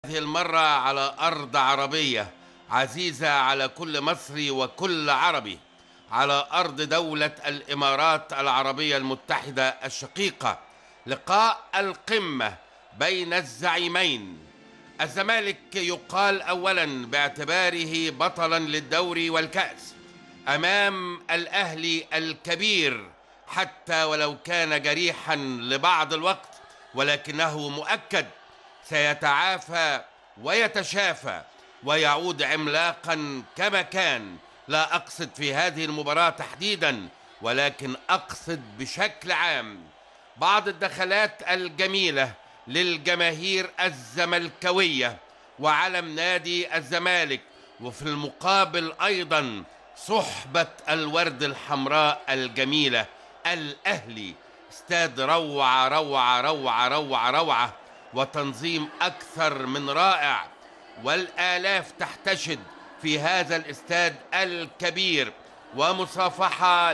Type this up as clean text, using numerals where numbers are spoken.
هذه المرة على أرض عربية عزيزة على كل مصري وكل عربي، على أرض دولة الإمارات العربية المتحدة الشقيقة. لقاء القمة بين الزعيمين. الزمالك يقال أولا باعتباره بطلا للدوري والكأس أمام الأهلي الكبير، حتى ولو كان جريحا لبعض الوقت، ولكنه مؤكد سيتعافى ويتشافى ويعود عملاقا كما كان. لا أقصد في هذه المباراة تحديدا، ولكن أقصد بشكل عام بعض الدخلات الجميلة للجماهير الزملكاوية وعلم نادي الزمالك، وفي المقابل أيضا صحبة الورد الحمراء الجميلة الأهلي. استاد روعة روعة روعة روعة روعة، وتنظيم أكثر من رائع، والآلاف تحتشد في هذا الاستاد الكبير، ومصافحة